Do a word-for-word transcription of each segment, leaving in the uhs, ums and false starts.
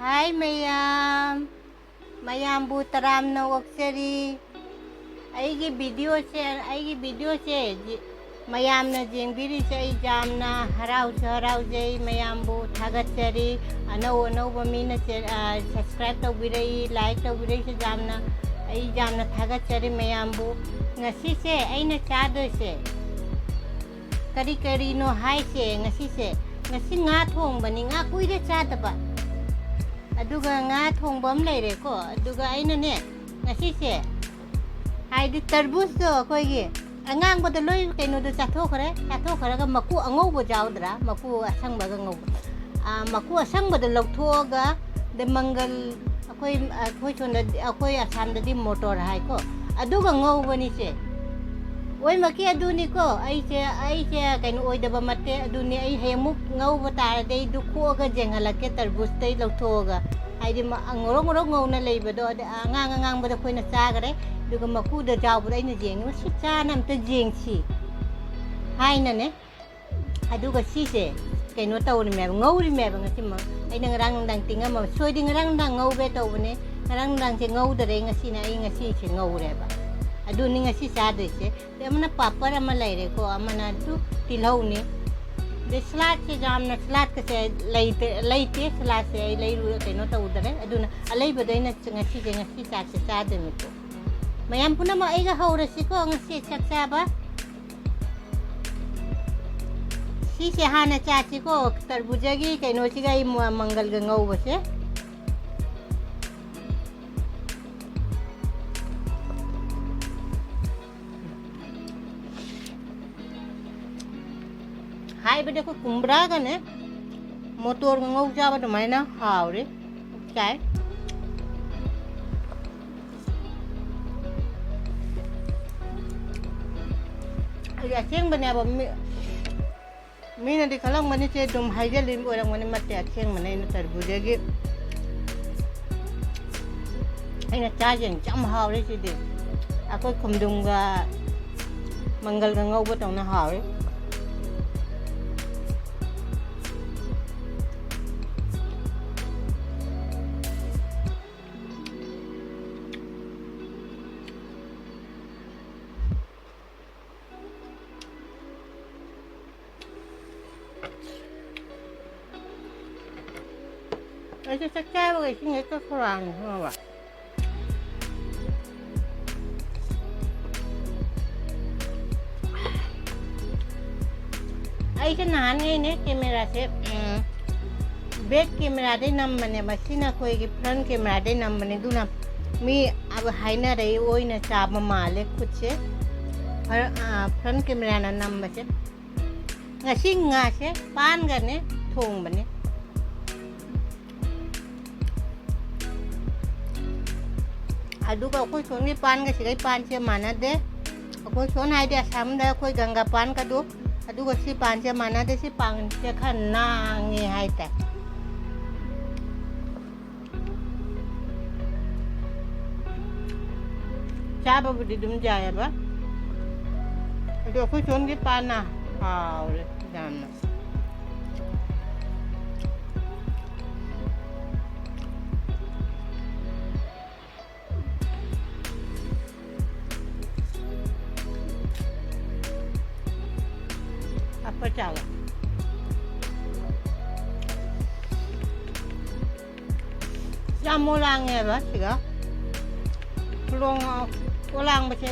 ꯍꯥꯏ ꯃꯌꯥꯝ, ꯃꯌꯥꯝꯕꯨ ꯇꯔꯥꯝꯅ ꯑꯣꯛꯆꯔꯤ꯫ ꯑꯩꯒꯤ ꯚꯤꯗꯤꯑꯣꯁꯦ, ꯑꯩꯒꯤ ꯚꯤꯗꯤꯑꯣꯁꯦ ꯖꯤ-, ꯃꯌꯥꯝꯅ ꯌꯦꯡꯕꯤꯔꯤꯁꯦ ꯑꯩ ꯌꯥꯝꯅ ꯍꯔꯥꯎꯁꯨ ꯍꯔꯥꯎꯖꯩ, ꯃꯌꯥꯝꯕꯨ ꯊꯥꯒꯠꯆꯔꯤ꯫ ꯑꯅꯧ ꯑꯅꯧꯕ ꯃꯤꯅ ꯆꯦ-, ꯑ, subscribe ꯇꯧꯕꯤꯔꯛꯏ, like ꯇꯧꯕꯤꯔꯛꯏꯁꯦ ꯌꯥꯝꯅ, ꯑꯩ ꯌꯥꯝꯅ ꯊꯥꯒꯠꯆꯔꯤ ꯃꯌꯥꯝꯕꯨ꯫ ꯉꯁꯤꯁꯦ ꯑꯩꯅ ꯆꯥꯗꯣꯏꯁꯦ ꯀꯔꯤ ꯀꯔꯤꯅꯣ ꯍꯥꯏꯁꯦ, ꯉꯁꯤꯁꯦ, ꯉꯁꯤ ꯉꯥ ꯊꯣꯡꯕꯅꯤ, ꯉꯥ ꯀꯨꯏꯔꯦ ꯆꯥꯗꯕ꯫ ꯑꯗꯨꯒ ꯉꯥ ꯊꯣꯡꯕ ꯑꯃ ꯂꯩꯔꯦꯀꯣ꯫ ꯑꯗꯨꯒ ꯑꯩꯅꯅꯦ, ꯉꯁꯤꯁꯦ, ꯍꯥꯏꯗꯤ ꯇꯔꯕꯨꯖꯇꯣ ꯑꯩꯈꯣꯏꯒꯤ ꯑꯉꯥꯡꯕꯗ ꯂꯣꯏ ꯀꯩꯅꯣꯗꯣ ꯆꯥꯊꯣꯛꯈ꯭ꯔꯦ꯫ ꯆꯥꯊꯣꯛꯈ꯭ꯔꯒ ꯃꯀꯨ ꯑꯉꯧꯕ ꯌꯥꯎꯗ꯭ꯔꯥ? ꯃꯀꯨ ꯑꯁꯪꯕꯒ ꯉꯧꯕ꯫ ꯑꯥ, ꯃꯀꯨ ꯑꯁꯪꯕꯗꯣ ꯂꯧꯊꯣꯛꯑꯒ, ꯗ ꯃꯪꯒꯜ, ꯑꯩꯈꯣꯏ, ꯑꯩꯈꯣꯏ ꯁꯣꯝꯗꯗꯤ, ꯑꯩꯈꯣꯏ ꯑꯁꯥꯝꯗꯗꯤ ꯃꯣꯇꯣꯔ ꯍꯥꯏꯀꯣ, ꯑꯗꯨꯒ ꯉꯧꯕꯅꯤꯁꯦ꯫ ꯑꯣꯏꯃꯛꯀꯤ ꯑꯗꯨꯅꯤꯀꯣ, ꯑꯩꯁꯦ, ꯑꯩꯁꯦ ꯀꯩꯅꯣ ꯑꯣꯏꯗꯕ ꯅꯠꯇꯦ, ꯑꯗꯨꯅꯤ꯫ ꯑꯩ ꯍꯌꯦꯡꯃꯨꯛ ꯉꯧꯕ ꯇꯥꯔꯗꯤ ꯑꯩ ꯗꯨ ꯈꯣꯛꯑꯒ ꯌꯦꯡꯍꯜꯂꯛꯀꯦ, ꯇꯔꯕꯨꯖꯇꯩ ꯂꯧꯊꯣꯛꯑꯒ꯫ ꯍꯥꯏꯗꯤ ꯃ-, ꯉꯧꯔꯣꯛ ꯉꯧꯔꯣꯛ ꯉꯧꯅ ꯂꯩꯕꯗꯣ, ꯑꯗ ꯑꯉꯥꯡ ꯑꯉꯥꯡꯕꯗ ꯑꯩꯈꯣꯏꯅ ꯆꯥꯈꯔꯦ, ꯑꯗꯨꯒ ꯃꯀꯨꯗ ꯌꯥꯎꯕꯗꯣ ꯑꯩꯅ ꯌꯦꯡꯉꯤ, "ꯃꯁꯤ ꯆꯥꯅ ꯑꯝꯇ ꯌꯦꯡꯁꯤ" ꯍꯥꯏꯅꯅꯦ꯫ ꯑꯗꯨꯒ ꯁꯤꯁꯦ ꯀꯩꯅꯣ ꯇꯧꯔꯤꯃꯦꯕ, ꯉꯧꯔꯤꯃꯦꯕ ꯉꯁꯤꯃꯛ꯫ ꯑꯩꯅ ꯉꯔꯥꯡ ꯅꯨꯡꯗꯥꯡ ꯇꯤꯡꯉꯝꯃꯕ, ꯁꯣꯏꯗꯤ ꯉꯔꯥꯡ ꯅꯨꯡꯗꯥꯡ ꯉꯧꯒꯦ ꯇꯧꯕꯅꯦ, ꯉꯔꯥꯡ ꯅꯨꯡꯗꯥꯡꯁꯦ ꯉꯧꯗꯔꯦ, ꯉꯁꯤꯅ ꯑꯩ ꯉꯁꯤꯁꯦ ꯉꯧꯔꯦꯕ꯫ ꯑꯗꯨꯅꯤ ꯉꯁꯤ ꯆꯥꯗꯣꯏꯁꯦ꯫ ꯑꯗꯩ ꯑꯃꯅ ꯄꯥꯄꯔ ꯑꯃ ꯂꯩꯔꯦꯀꯣ, ꯑꯃꯅ ꯑꯗꯨ ꯇꯤꯜꯍꯧꯅꯤ꯫ ꯑꯗꯩ ꯁꯂꯥꯗꯁꯦ ꯌꯥꯝꯅ, ꯁꯂꯥꯗꯀꯁꯦ ꯂꯩꯇꯦ, ꯂꯩꯇꯦ꯫ ꯁꯂꯥꯗꯁꯦ ꯑꯩ ꯂꯩꯔꯨ-, ꯀꯩꯅꯣ ꯇꯧꯗꯔꯦ, ꯑꯗꯨꯅ ꯑꯂꯩꯕꯗꯣ ꯑꯩꯅ ꯉꯁꯤꯁꯦ, ꯉꯁꯤ ꯆꯥꯛꯁꯦ ꯆꯥꯗꯣꯏꯅꯤꯀꯣ꯫ ꯃꯌꯥꯝ ꯄꯨꯝꯅꯃꯛ ꯑꯩꯒ ꯍꯧꯔꯁꯤꯀꯣ ꯉꯁꯤ ꯆꯥꯛ ꯆꯥꯕ꯫ ꯁꯤꯁꯦ ꯍꯥꯟꯅ ꯆꯥꯁꯤꯀꯣ, ꯇꯔꯕꯨꯖꯒꯤ ꯀꯩꯅꯣꯁꯤꯒ ꯑꯩ ꯃ-, ꯃꯪꯒꯜꯒ ꯉꯧꯕꯁꯦ꯫ ꯍꯥꯏꯕꯗꯤ ꯑꯩꯈꯣꯏ ꯀꯨꯝꯕ꯭ꯔꯥꯒꯅꯦ ꯃꯣꯇꯣꯔꯒ ꯉꯧ ꯆꯥꯕ ꯑꯗꯨꯃꯥꯏꯅ ꯍꯥꯎꯔꯤ꯫ ꯆꯥꯏ꯫ ꯑꯩ ꯑꯁꯦꯡꯕꯅꯦꯕ, ꯃꯤ-, ꯃꯤꯅꯗꯤ ꯈꯜꯂꯝꯒꯅꯤ ꯁꯦ ꯑꯗꯨꯝ ꯍꯥꯏꯖꯜꯂꯤ ꯑꯣꯏꯔꯝꯒꯅꯤ, ꯅꯠꯇꯦ, ꯑꯁꯦꯡꯕꯅꯦ꯫ ꯑꯩꯅ ꯇꯔꯕꯨꯖꯒꯤ, ꯑꯩꯅ ꯆꯥꯁꯦ ꯌꯥꯝ ꯍꯥꯎꯔꯦ ꯁꯤꯗꯤ꯫ ꯑꯩꯈꯣꯏ ꯈꯣꯡꯗ꯭ꯔꯨꯝꯒ ꯃꯪꯒꯜꯒ ꯉꯧꯕ ꯇꯧꯅ ꯍꯥꯎꯔꯦ꯫ ꯑꯩꯁꯦ ꯆꯥꯛ ꯆꯥꯕꯒ ꯏꯁꯤꯡ ꯍꯦꯛꯇ ꯈꯧꯔꯥꯡꯉꯦ, ꯈꯪꯉꯕ? ꯑꯩꯁꯦ ꯅꯍꯥꯟꯉꯩꯅꯦ ꯀꯦꯃꯦꯔꯥꯁꯦ, ꯎꯝ, ꯕꯦꯛ ꯀꯦꯃꯦꯔꯥꯗꯩ ꯅꯝꯕꯅꯦꯕ꯫ ꯁꯤꯅ ꯑꯩꯈꯣꯏꯒꯤ ꯐ꯭ꯔꯟ ꯀꯦꯃꯦꯔꯥꯗꯩ ꯅꯝꯕꯅꯦ꯫ ꯑꯗꯨꯅ ꯃꯤ ꯑꯕ ꯍꯥꯏꯅꯔꯛꯏ ꯑꯣꯏꯅ ꯆꯥꯕ ꯃꯥꯜꯂꯦ ꯈꯨꯠꯁꯦ꯫ ꯐ꯭ꯔ-, ꯑ, ꯐ꯭ꯔꯟ ꯀꯦꯃꯦꯔꯥꯅ ꯅꯝꯕꯁꯦ꯫ ꯉꯁꯤ ꯉꯥꯁꯦ ꯄꯥꯟꯒꯅꯦ ꯊꯣꯡꯕꯅꯦ꯫ ꯑꯗꯨꯒ ꯑꯩꯈꯣꯏ ꯁꯣꯝꯒꯤ ꯄꯥꯟꯒ ꯁꯤꯒꯩ ꯄꯥꯟꯁꯦ ꯃꯥꯟꯅꯗꯦ꯫ ꯑꯩꯈꯣꯏ ꯁꯣꯝ ꯍꯥꯏꯗꯤ ꯑꯁꯥꯝꯗ ꯑꯩꯈꯣꯏ ꯒꯪꯒꯥ ꯄꯥꯟꯒꯗꯣ, ꯑꯗꯨꯒ ꯁꯤ ꯄꯥꯟꯁꯦ ꯃꯥꯟꯅꯗꯦ꯫ ꯁꯤ ꯄꯥꯟꯁꯦ ꯈꯔ ꯅꯥꯡꯉꯦ ꯍꯥꯏꯇꯥꯏ꯫ ꯆꯥꯕꯕꯨꯗꯤ ꯑꯗꯨꯝ ꯌꯥꯏꯑꯕ, ꯑꯗꯣ ꯑꯩꯈꯣꯏ ꯁꯣꯝꯒꯤ ꯄꯥꯟꯅ ꯍꯥꯎꯔꯦ ꯌꯥꯝꯅ꯫ ꯄꯥꯄꯔ ꯆꯥꯒ꯫ ꯌꯥꯝ ꯑꯣꯂꯥꯡꯉꯦꯕ ꯁꯤꯒ꯫ ꯈꯨꯂꯣꯡ, ꯑꯣꯂꯥꯡꯕꯁꯦ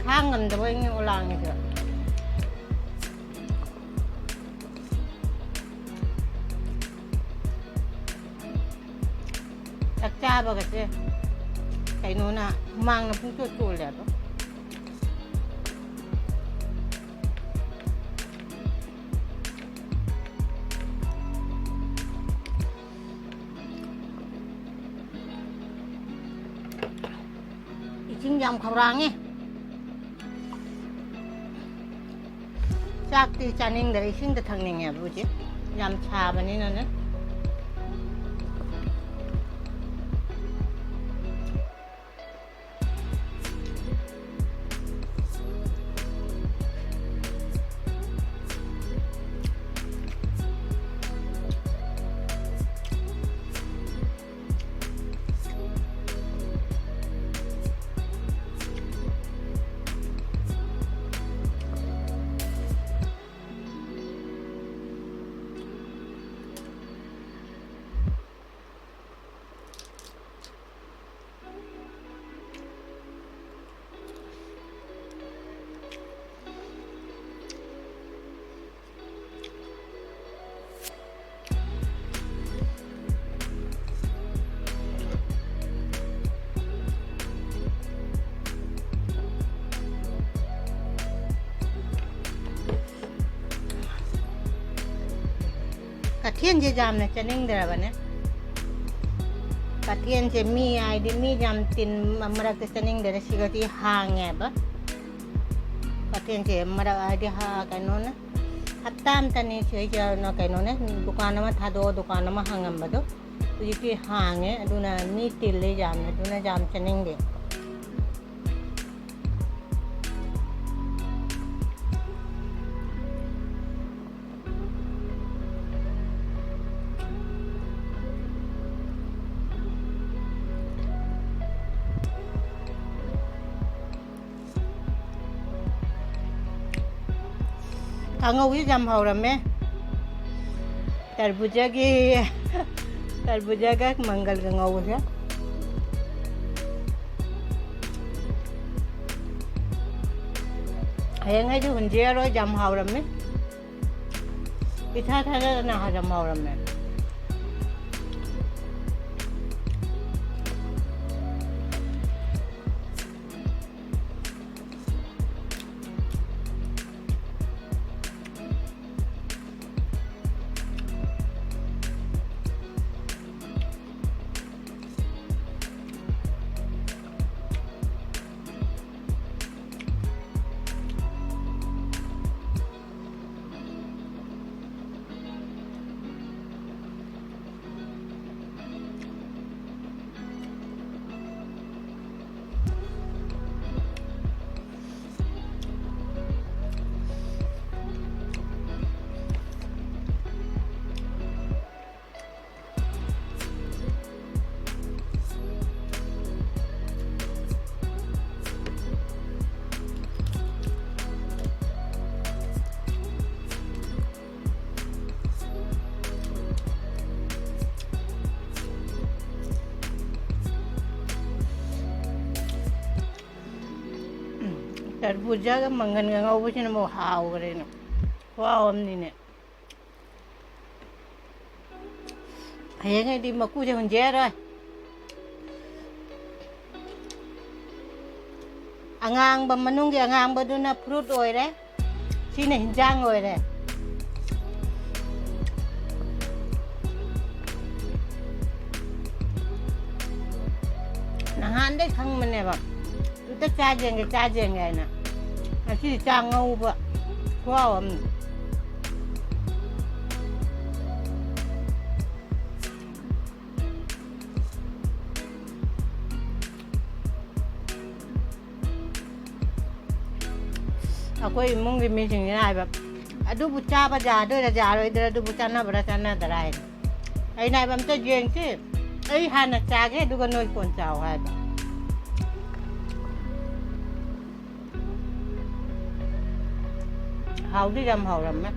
ꯈꯥꯡ ꯉꯝꯗꯕꯩꯅꯦ ꯑꯣꯂꯥꯡꯉꯤꯁꯦ꯫ ꯆꯥꯛ ꯆꯥꯕꯒꯁꯦ ꯀꯩꯅꯣꯅ ꯍꯨꯃꯥꯡꯅ ꯄꯨꯡꯆꯣꯠ ꯆꯣꯠꯂꯦꯕ꯫ ꯏꯁꯤꯡ ꯌꯥꯝ ꯈꯧꯔꯥꯡꯉꯦ꯫ ꯆꯥꯛꯇꯤ ꯆꯥꯅꯤꯡꯗ꯭ꯔꯦ, ꯏꯁꯤꯡꯗ ꯊꯛꯅꯤꯡꯉꯦꯕ ꯍꯧꯖꯤꯛ, ꯌꯥꯝ ꯁꯥꯕꯅꯤꯅꯅꯦ꯫ ꯀꯩꯊꯦꯜꯁꯦ ꯌꯥꯝꯅ ꯆꯠꯅꯤꯡꯗ꯭ꯔꯕꯅꯦ꯫ ꯀꯩꯊꯦꯜꯁꯦ ꯃꯤ ꯍꯥꯏꯗꯤ ꯃꯤ ꯌꯥꯝ ꯇꯤꯟꯕ ꯃꯔꯛꯇ ꯆꯠꯅꯤꯡꯗ꯭ꯔꯦ꯫ ꯁꯤꯒꯗꯤ ꯍꯥꯡꯉꯦꯕ꯫ ꯀꯩꯊꯦꯜꯁꯦ ꯃꯔꯛ ꯍꯥꯏꯗꯤ ꯍꯥ-, ꯀꯩꯅꯣꯅ ꯍꯞꯇꯥ ꯑꯃꯇꯅꯤ ꯁꯤꯗꯩꯁꯤꯗ ꯀꯩꯅꯣꯅꯦ, ꯗꯨꯀꯥꯟ ꯑꯃ ꯊꯥꯗꯣꯛꯑ ꯗꯨꯀꯥꯟ ꯑꯃ ꯍꯥꯡꯉꯝꯕꯗꯣ꯫ ꯍꯧꯖꯤꯛꯇꯤ ꯍꯥꯡꯉꯦ꯫ ꯑꯗꯨꯅ ꯃꯤ ꯇꯤꯜꯂꯦ ꯌꯥꯝꯅ꯫ ꯑꯗꯨꯅ ꯌꯥꯝ ꯆꯠꯅꯤꯡꯗꯦ꯫ ꯀꯥꯡꯉꯧꯁꯤ ꯌꯥꯝ ꯍꯥꯎꯔꯝꯃꯦ꯫ ꯇꯔꯕꯨꯖꯒꯤ, ꯇꯔꯕꯨꯖꯒ ꯃꯪꯒꯜꯒ ꯉꯧꯕꯁꯦ꯫ ꯍꯌꯦꯡ ꯑꯩꯗꯤ ꯍꯨꯟꯖꯔꯔꯣꯏ, ꯌꯥꯝ ꯍꯥꯎꯔꯝꯃꯤ꯫ ꯏꯊꯥ ꯊꯥꯖꯗꯅ ꯌꯥꯝ ꯍꯥꯎꯔꯝꯃꯦ꯫ ꯇꯔꯕꯨꯖꯥꯒ ꯃꯪꯒꯟꯒ ꯉꯧꯕꯁꯤꯅ ꯑꯃꯨꯛ ꯍꯥꯎꯈ꯭ꯔꯦꯅꯦ꯫ ꯈꯨꯍꯥꯎ ꯑꯃꯅꯤꯅꯦ꯫ ꯍꯌꯦꯡꯉꯩꯗꯤ ꯃꯀꯨꯁꯦ ꯍꯨꯟꯖ ꯌꯥꯔꯣꯏ꯫ ꯑꯉꯥꯡꯕ, ꯃꯅꯨꯡꯒꯤ ꯑꯉꯥꯡꯕꯗꯨꯅ ꯐ꯭ꯔꯨꯠ ꯑꯣꯏꯔꯦ, ꯁꯤꯅ ꯍꯤꯟꯖꯥꯡ ꯑꯣꯏꯔꯦ꯫ ꯅꯍꯥꯟꯗꯩ ꯈꯪꯕꯅꯦꯕ, ꯑꯝꯇ ꯆꯥꯖꯦꯡꯒꯦ, ꯆꯥꯖꯦꯡꯒꯦ ꯍꯥꯏꯅ꯫ ꯉꯁꯤꯗꯤ ꯆꯥꯛ ꯉꯧꯕ ꯈꯨꯍꯥꯎ ꯑꯃꯅꯤ꯫ ꯑꯩꯈꯣꯏ ꯏꯃꯨꯡꯒꯤ ꯃꯤꯁꯤꯡꯁꯤꯅ ꯍꯥꯏꯕ, "ꯑꯗꯨꯕꯨ ꯆꯥꯕ ꯌꯥꯗꯣꯏꯔꯥ ꯌꯥꯔꯣꯏꯗꯣꯏꯔꯥ, ꯑꯗꯨꯕꯨ ꯆꯥꯟꯅꯕ꯭ꯔꯥ ꯆꯥꯟꯅꯗ꯭ꯔꯥ?" ꯍꯥꯏꯅ꯫ ꯑꯩꯅ ꯍꯥꯏꯕ, "ꯑꯝꯇ ꯌꯦꯡꯁꯤ, ꯑꯩ ꯍꯥꯟꯅ ꯆꯥꯒꯦ, ꯑꯗꯨꯒ ꯅꯣꯏ ꯀꯣꯟ ꯆꯥꯎ" ꯍꯥꯏꯕ꯫ ꯍꯥꯎꯗꯤ ꯌꯥꯝ ꯍꯥꯎꯔꯝꯃꯦ꯫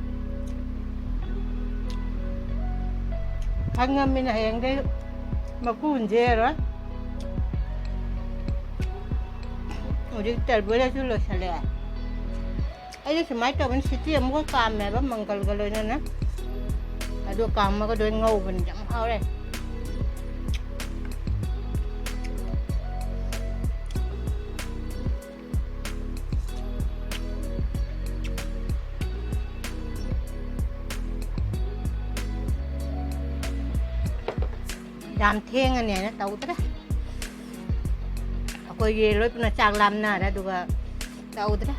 ꯈꯪꯉꯝꯃꯤꯅ ꯍꯌꯦꯡꯗꯩ ꯃꯀꯨ ꯍꯨꯟꯖꯦꯔꯣꯏ꯫ ꯍꯧꯖꯤꯛ ꯇꯔꯕꯨꯖꯁꯨ ꯂꯣꯏꯁꯜꯂꯛꯑꯦ꯫ ꯑꯩꯗꯤ ꯁꯨꯃꯥꯏꯅ ꯇꯧꯕꯅꯤ, ꯁꯤꯇꯤ ꯑꯃꯨꯛꯀ ꯀꯥꯝꯃꯦꯕ ꯃꯪꯒꯜꯒ ꯂꯣꯏꯅꯅ꯫ ꯑꯗꯨ ꯀꯥꯝꯃꯒ ꯂꯣꯏ ꯉꯧꯕꯅꯤ, ꯌꯥꯝ ꯍꯥꯎꯔꯦ꯫ ꯌꯥꯝ ꯊꯦꯡꯉꯅꯦꯅ ꯇꯧꯗ꯭ꯔꯦ꯫ ꯑꯩꯈꯣꯏꯒꯤ ꯂꯣꯏ ꯄꯨꯟꯅ ꯆꯥꯛ ꯂꯥꯝꯅꯔꯦ, ꯑꯗꯨꯒ ꯇꯧꯗ꯭ꯔꯦ꯫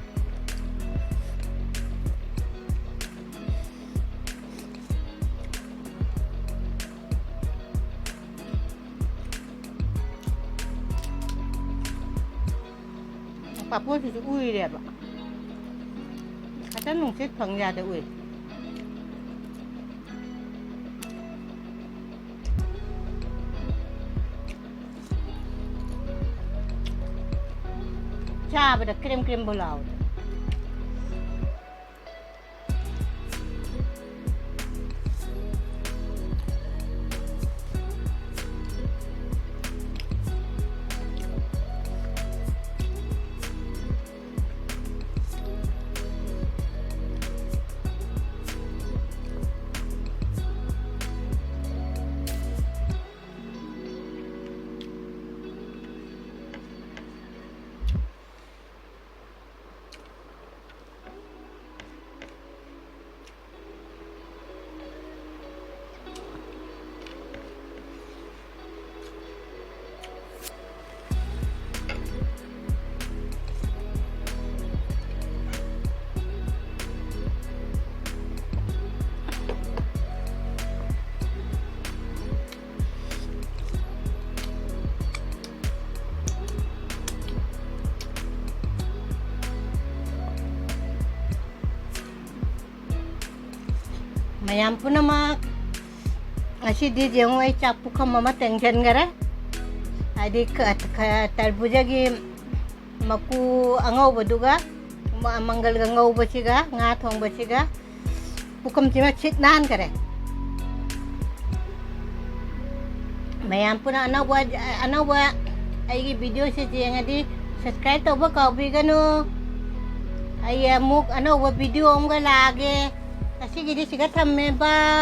ꯄꯥꯐꯣꯔꯁꯤꯁꯨ ꯎꯏꯔꯦꯕ꯫ ꯉꯥꯛꯇꯪ ꯅꯨꯡꯁꯤꯠ ꯐꯪ ꯌꯥꯗ ꯎꯏ꯫ ꯆꯥꯕꯗ ꯀ꯭ꯔꯦꯝ ꯀ꯭ꯔꯦꯝꯕꯨ ꯂꯥꯎꯋꯦ꯫ ꯃꯌꯥꯝ ꯄꯨꯝꯅꯃꯛ, ꯉꯁꯤꯗꯤ ꯌꯦꯡꯉꯨ, ꯑꯩ ꯆꯥꯛ ꯄꯨꯈꯝ ꯑꯃ ꯇꯦꯡꯁꯤꯟꯈꯔꯦ꯫ ꯍꯥꯏꯗꯤ ꯈ- ꯈ- ꯇꯔꯕꯨꯖꯒꯤ ꯃꯀꯨ ꯑꯉꯧꯕꯗꯨꯒ ꯃ- ꯃꯪꯒꯜꯒ ꯉꯧꯕꯁꯤꯒ ꯉꯥ ꯊꯣꯡꯕꯁꯤꯒ ꯄꯨꯈꯝꯁꯤꯃ ꯁꯤꯠ ꯅꯥꯟꯈꯔꯦ꯫ ꯃꯌꯥꯝ ꯄꯨꯟꯅ ꯑꯅꯧꯕ ꯑꯅꯧꯕ ꯑꯩꯒꯤ ꯚꯤꯗꯤꯑꯣꯁꯦ ꯌꯦꯡꯉꯗꯤ subscribe ꯇꯧꯕ ꯀꯥꯎꯕꯤꯒꯅꯨ꯫ ꯑꯩ ꯑꯃꯨꯛ ꯑꯅꯧꯕ ꯚꯤꯗꯤꯑꯣ ꯑꯃꯒ ꯂꯥꯛꯑꯒꯦ꯫ ꯉꯁꯤꯒꯤꯗꯤ ꯁꯤꯒ ꯊꯝꯃꯦ, bye꯫